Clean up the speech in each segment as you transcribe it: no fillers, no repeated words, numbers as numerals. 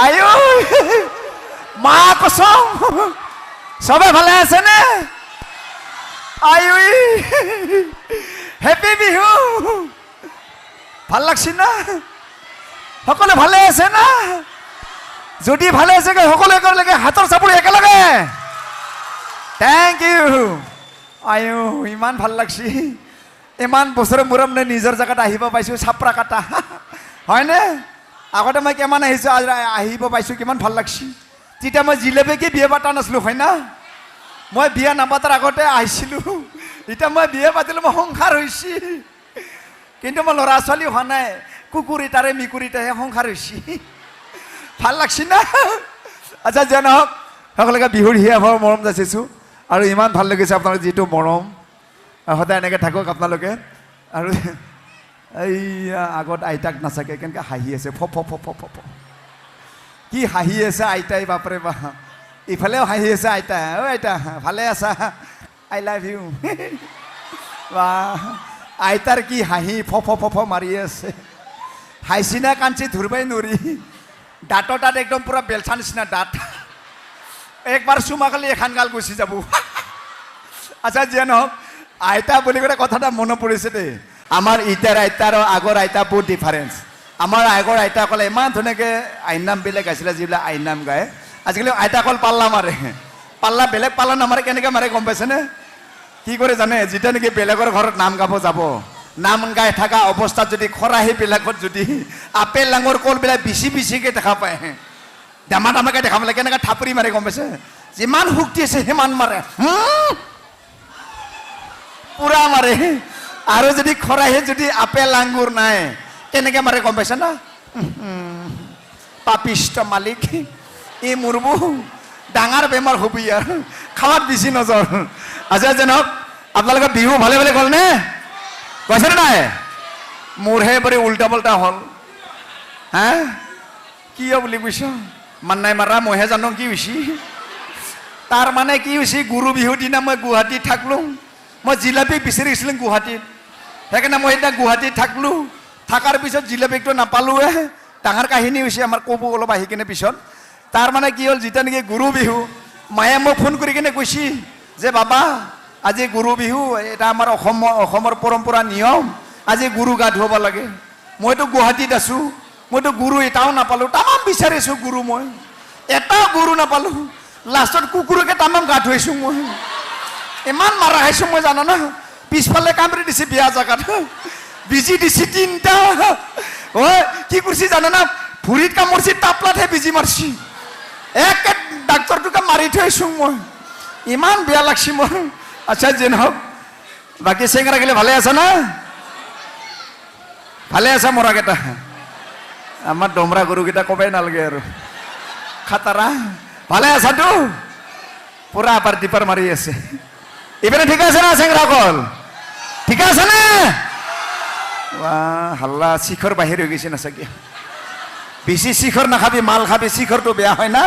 আয়ো মা কচম, চবে ভালে আছেনে? আয়ো হেপী বিহু। ভাল লাগছি না? সকলো ভালে আছে না? যদি ভালে আছে সকলোৱে একেলগে হাতৰ চাপৰি একেলগে। Thank you. আয়ো ইমান ভাল লাগছি, ইমান বছৰৰ মূৰত মানে নিজৰ জেগাত আহিব পাইছোঁ, চাপৰা কাটা হয়নে? আগতে মই কিমান আহিছোঁ, আজি আহিব পাইছোঁ, কিমান ভাল লাগছি। তেতিয়া মই জিলেপীকে বিয়া পাতা নাছিলোঁ, হয় না? মই বিয়া নাপাতাৰ আগতে আহিছিলোঁ, এতিয়া মই বিয়া পাতিলোঁ, মই সংসাৰ হৈছে, কিন্তু মই ল'ৰা ছোৱালী হোৱা নাই, কুকুৰ এটাৰে মেকুৰী এটাহে সংসাৰ হৈছে। ভাল লাগছি না? আচ্ছা যে নহওক, সকলোকে বিহুৰ হিয়া ভৰ মৰম যাচিছোঁ আৰু ইমান ভাল লাগিছে আপোনালোকে যিটো মৰম, সদায় এনেকৈ থাকক আপোনালোকে। আৰু এইয়া আগত আইতাক নাচাকে কেনেকৈ হাঁহি আছে, ফ ফ ফ ফ ফ ফ কি হাঁহি আছে আইতাই, বাপৰে বাপ। ইফালেও হাঁহি আছে আইতা। অ' আইতা ভালে আছা? I love you. বা আইতাৰ কি হাঁহি, ফ ফ ফ ফ মাৰি আছে। হাঁহিছি না কাঞ্চি ধৰিবই নোৱাৰি। দাঁতৰ তাত একদম পূৰা বেলচা নিচিনা দাঁত, একবাৰ চুমা খালি এখন গাল গুচি যাব। আচ্ছা যিয়ে নহওক, আইতা বুলি ক'লে কথা এটা মনত পৰিছে দেই। আমাৰ ইটাৰ আইতা আৰু আগৰ আইতা বহুত ডিফাৰেঞ্চ। আমাৰ আগৰ আইতাসকলে ইমান ধুনীয়াকৈ আইনামবিলাক গাইছিলে, যিবিলাক আইনাম গায়। আজিকালি আইতাসকল পাল্লা মাৰে, পাল্লা বেলেগ পাল্লা নামাৰে, কেনেকৈ মাৰে গম পাইছেনে? কি কৰে জানে? যেতিয়া নেকি বেলেগৰ ঘৰত নাম গাব যাব, নাম গাই থকা অৱস্থাত যদি খৰাহীবিলাকত যদি আপেল আঙুৰ কলবিলাক বেছি বেছিকৈ দেখা পায়, দামা দামাকৈ দেখা পালে কেনেকৈ থাপৰি মাৰে গম পাইছে? যিমান শক্তি আছে সিমান মাৰে, পুৰা মাৰে। আৰু যদি খৰাহীত যদি আপেল আঙুৰ নাই, কেনেকৈ মাৰে গম পাইছে না? পাপিষ্ট মালিক ই মৰব, ডাঙৰ বেমাৰ হবি আৰু খাৱাত বেছি নজৰ। আচ্ছা যেনক, আপোনালোকৰ বিহু ভালে ভালে গ'লনে? কৈছেনে নাই? মোৰহে বৰে উল্টা পাল্টা হ'ল। হা কিয় বুলি কৈছ? মান নাই মাৰা, মইহে জানো কি হৈছে। তাৰ মানে কি হৈছে, গুৰু বিহুৰ দিনা মই গুৱাহাটীত থাকলোঁ, মই জিলাপি বিচাৰি গৈছিলোঁ গুৱাহাটীত, সেইকাৰণে মই সেইদিনা গুৱাহাটীত থাকলোঁ। থকাৰ পিছত জিলাপীটো নাপালোৱে। ডাঙৰ কাহিনী হৈছে, আমাৰ ক'ব অলপ আহি কিনে পিছত। তাৰ মানে কি হ'ল, যেতিয়া নেকি গুৰু বিহু, মায়ে মোক ফোন কৰি কিনে কৈছি যে বাবা আজি গুৰু বিহু, এটা আমাৰ অসমৰ পৰম্পৰা নিয়ম, আজি গুৰু গা ধুৱাব লাগে। মইতো গুৱাহাটীত আছোঁ, মইতো গুৰু এটাও নাপালোঁ, তামাম বিচাৰিছোঁ গুৰু, মই এটাও গুৰু নাপালোঁ। লাষ্টত কুকুৰকে তামাম গা ধুৱাইছোঁ মই, ইমান মাৰা খাইছোঁ মই জানা না। পিছফালে কামৰি দিছে বিয়া জেগাত, বিজি দিছে তিনিটা। ঐ কি কৰিছে জানা না, ভৰিত কামুৰিছে, টাপলাতহে বিজি মাৰছি, এক ডাক্তৰটোকে মাৰি থৈছোঁ মই, ইমান বেয়া লাগছি মোৰ। আচ্ছা যে নহওক, বাকী চেংৰা গেলে ভালে আছা না? ভালে আছা মৰাকেইটা? আমাৰ দমৰা গৰুকেইটা ক'বাই নালাগে আৰু, খাতাৰা। ভালে আছাতো? পুৰা আপাৰ টিপাৰ মাৰি আছে। ইপিনে ঠিক আছে না চেংৰাসকল? ঠিক আছে নে? হাল্লা শিখৰ বাহিৰ হৈ গৈছে না চাগে। বেছি শিখৰ নাখাবি, মাল খাবি, শিখৰটো বেয়া হয় না।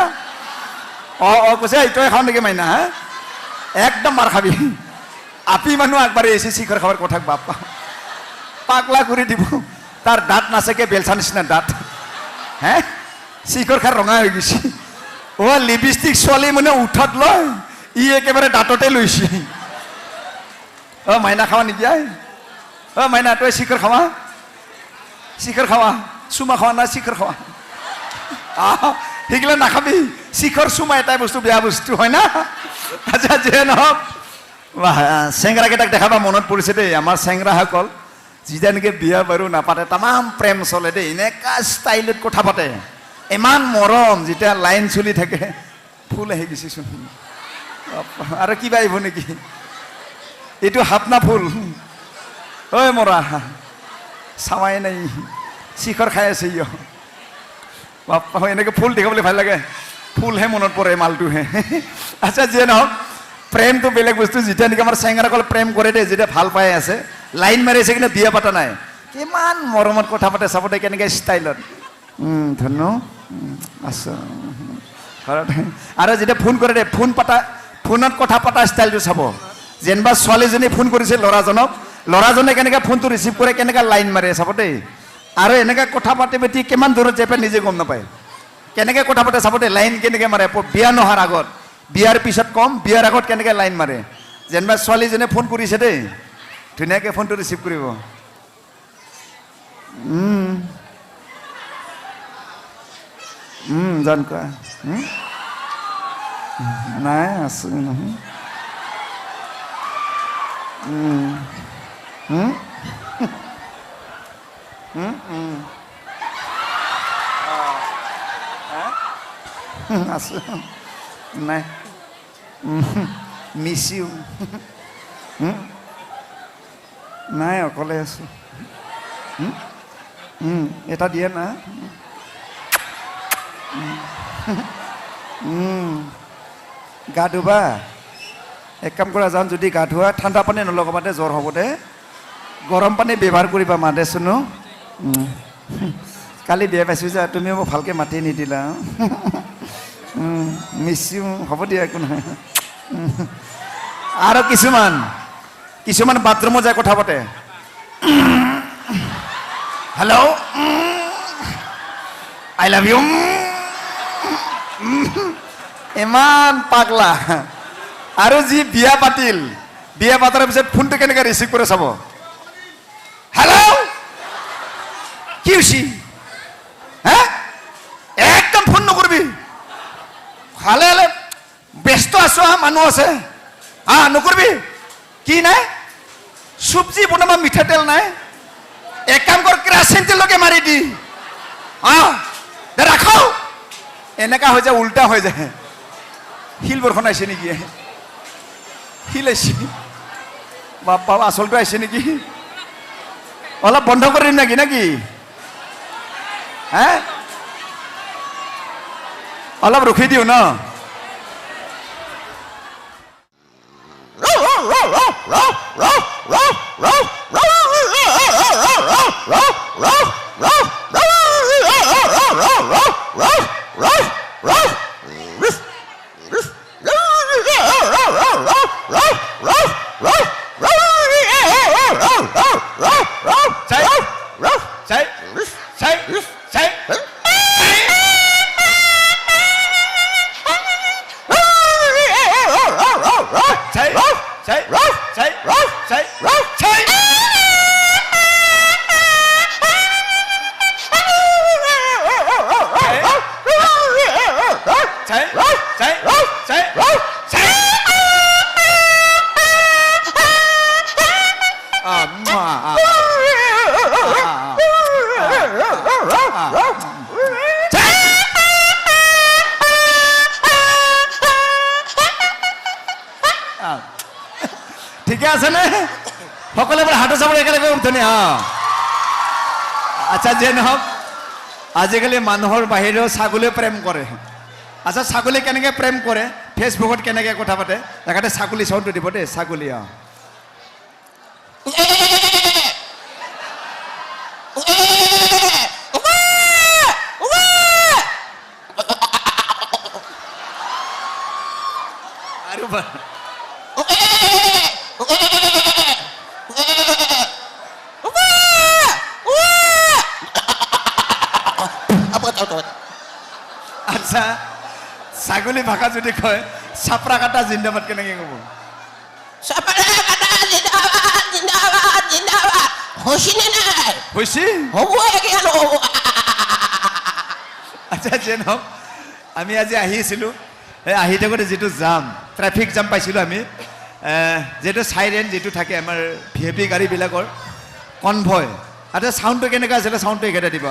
অঁ অঁ কৈছে তই খাওঁ নেকি মাইনা? হা একদম মাৰ খাবি। আপি মানুহ আগবাঢ়ি আহিছে শিখৰ খাৱাৰ কথাক, বাপ পাগলা কৰি দিব। তাৰ দাঁত নাচাকে বেলচা নিচিনা দাঁত, হে শিখৰ খাৰ ৰঙা হৈ গৈছে। অ' লিপষ্টিক ছোৱালী মানে উঠত লয়, ই একেবাৰে দাঁততে লৈছে। অ' মাইনা খাৱা নেকি? I অ' মাইনা তই শিখৰ খাৱা? শিখৰ খাৱা? চুমা খোৱা না শিখৰ খাৱা? সেইগিলা নাখাবি, শিখৰ চুমা এটাই বস্তু বেয়া বস্তু হয় না। আচ্ছা যিয়ে নহওক, চেংৰাকেইটাক দেখাবা মনত পৰিছে দেই। আমাৰ চেংৰাসকল যেতিয়া নেকি বিয়া বাৰু নাপাতে, তামাম প্ৰেম চলে দেই, এনেকুৱা ষ্টাইলত কথা পাতে, ইমান মৰম। যেতিয়া লাইন চলি থাকে, ফুল আহি গৈছেচোন, আৰু কিবা আহিব নেকি? এইটো সাপ না ফুল? ঐ মৰা চাৱাই নাই, শিখৰ খাই আছে ই। বাপ্পা এনেকৈ ফুল দেখাবলৈ ভাল লাগে, ফুলহে মনত পৰে মালটোহে। আচ্ছা যিয়ে নহওক, প্ৰেমটো বেলেগ বস্তু। যেতিয়া নেকি আমাৰ চেংৰাসকল প্ৰেম কৰে দেই, যেতিয়া ভাল পাই আছে, লাইন মাৰি আছে কিন্তু বিয়া পাতা নাই, কিমান মৰমত কথা পাতে চাব দেই, কেনেকৈ ষ্টাইলত। ধনু আছো ঘৰত। আৰু যেতিয়া ফোন কৰে দেই, ফোন পাতা, ফোনত কথা পতা ষ্টাইলটো চাব। যেনিবা ছোৱালীজনী ফোন কৰিছে ল'ৰাজনক, ল'ৰাজনে কেনেকৈ ফোনটো ৰিচিভ কৰে, কেনেকৈ লাইন মাৰে চাব দেই। আৰু এনেকৈ কথা পাতি পাতি কিমান দূৰত যাই পাই নিজে গম নাপায়। কেনেকৈ কথা পাতে চাব দে, লাইন কেনেকৈ মাৰে বিয়া নোহোৱাৰ আগত, বিয়াৰ পিছত কম, বিয়াৰ আগত কেনেকৈ লাইন মাৰে। যেনিবা ছোৱালীজনে ফোন কৰিছে দেই, ধুনীয়াকৈ ফোনটো ৰিচিভ কৰিব। জান কোৱা নাই আছো নহয়। আছো নাই, মিছ ইউ, নাই অকলে আছো, এটা দিয়ে না, গা ধুবা, এক কাম কৰা যাম, যদি গা ধোৱা ঠাণ্ডা পানী নলগাবা দে, জ্বৰ হ'ব দে, গৰম পানী ব্যৱহাৰ কৰিবা মা দে চোনো। কালি বিয়া পাইছোঁ যে, তুমিও মোক ভালকৈ মাতি নিদিলা, মিছ ইউ, হ'ব দিয়া একো নহয়। আৰু কিছুমান কিছুমান বাথৰুমত যায় কথা পাতে, হেল্ল' I love you, ইমান পাগলা। আৰু যি বিয়া পাতিল, বিয়া পাতাৰ পিছত ফোনটো কেনেকৈ ৰিচিভ কৰে চাব, হেল্ল' কি হৈছে হে, একদম ফোন নকৰিবি, ভালে হ'লে ব্যস্ত আছো, হা মানুহ আছে, হা নকৰিবি, কি নাই চব্জি বনাবা মিঠাতেল নাই, এক কাম কৰ কেৰাচিন তেলকে মাৰি দি, ৰাখো, এনেকা হৈ যায়, উল্টা হৈ যায়। শিল বৰষুণ আহিছে নেকি? শিল আহিছে, বাপা আচলটো আহিছে নেকি? অলপ বন্ধ কৰি দিম নেকি নেকি? হে অলপ ৰখি দিওঁ ন? ঠিকে আছে নে? সকলোৱে হাতৰ চাপৰি একেলগে ধুনীয়া। আচ্ছা, যে নহওক, আজিকালি মানুহৰ বাহিৰেও ছাগলীয়ে প্ৰেম কৰে। আচ্ছা, ছাগলী কেনেকৈ প্ৰেম কৰে, ফেচবুকত কেনেকৈ কথা পাতে, তেখেতে ছাগলী চাউণ্ডটো দিব দেই, ছাগলী। অঁ, আৰু আচ্ছা, ছাগলী ভাষা যদি কয় চাপৰা কাটা জিন্দাবাদ কেনেকে ক'ব? আচ্ছা, যে নহওক, আমি আজি আহি আছিলোঁ, এই আহি থাকোঁতে যিটো জাম, ট্ৰেফিক জাম পাইছিলোঁ আমি, যিটো চাইৰেন যিটো থাকে আমাৰ ভি আই পি গাড়ীবিলাকৰ কনভয়। আচ্ছা, চাউণ্ডটো কেনেকুৱা আছিলে? চাউণ্ডটো এইকেইটা দিব।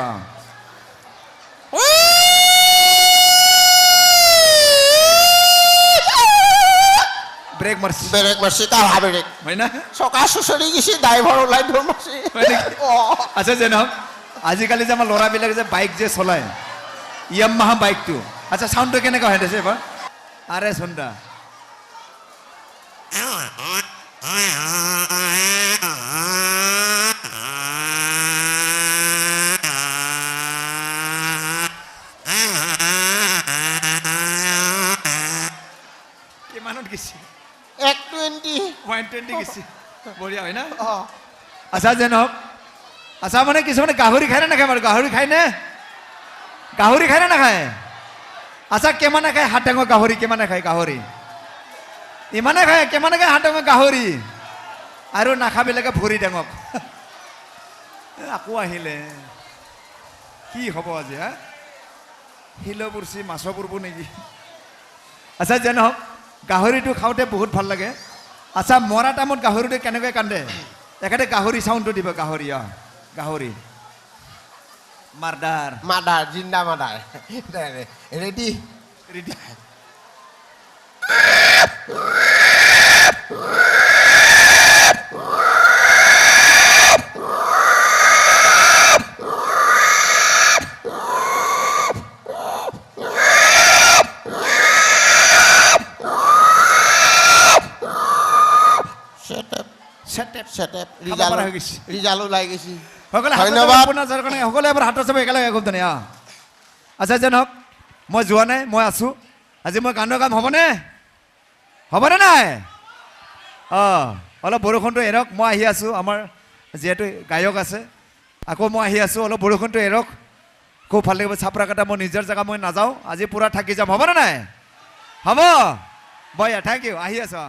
ব্ৰেক মাৰছি, ব্ৰেক মাৰছি, কাঢ়া ব্ৰেক হয় না? চকা চুচৰি গৈছি, ড্ৰাইভাৰ ওলাই দৌৰ মাৰছি। আচ্ছা, যে নহওক, আজিকালি যে আমাৰ ল'ৰাবিলাকে যে বাইক যে চলায়, য়ামাহা বাইকটো, আচ্ছা চাউণ্ডটো কেনেকুৱা হৈ আছে এবাৰ? আৰে চন্দা, কিমানত গৈছে? 120, 120 গৈছে। বঢ়িয়া হয় না? আচ্ছা, যে নহওক, আচ্ছা মানে কিছুমানে গাহৰি খায় নে নাখায় বাৰু? গাহৰি খায় নে? গাহৰি খায় নে নাখায়? আচ্ছা, কিমানে খায় হাত ডাঙৰ গাহৰি? কিমানে খায় গাহৰি? ইমানে খায়। কিমানে খায় হাত ডাঙৰ গাহৰি? আৰু নাখাবিলাকে ভৰি ডাঙক। আকৌ আহিলে কি হ'ব আজি? হা, শিলো পৰছি, মাছো পৰিব নেকি? আচ্ছা, যে নহওক, গাহৰিটো খাওঁতে বহুত ভাল লাগে। আচ্ছা, মৰা টাইমত গাহৰিটো কেনেকৈ কান্দে? এখেতে গাহৰি চাউণ্ডটো দিব। গাহৰি, অ গাহৰি মাৰ্ডাৰ। মাদাৰ, জিন্দা মাদাৰ। Ready? Ready. Setup. খাব পৰা হৈ গৈছে। ৰিজাল্ট ওলাই গৈছে। সকলোৱে হাতৰ ধন্যবাদ। আপোনাৰ কাৰণে সকলোৱে এবাৰ হাতৰ চাপৰি একেলগে, খুব ধুনীয়া। আচ্ছা, যে নহওক, মই যোৱা নাই, মই আছোঁ। আজি মই গানৰ কাম হ'বনে? হ'বনে নাই? অঁ, অলপ বৰষুণটো এৰক, মই আহি আছোঁ। আমাৰ যিহেতু গায়ক আছে, আকৌ মই আহি আছোঁ। অলপ বৰষুণটো এৰক, খুব ভাল লাগিব। চাপৰাকাটা মই নিজৰ জেগা, মই নাযাওঁ, আজি পূৰা থাকি যাম। হ'বনে নাই? হ'ব। বঢ়িয়া, thank U. আহি আছোঁ।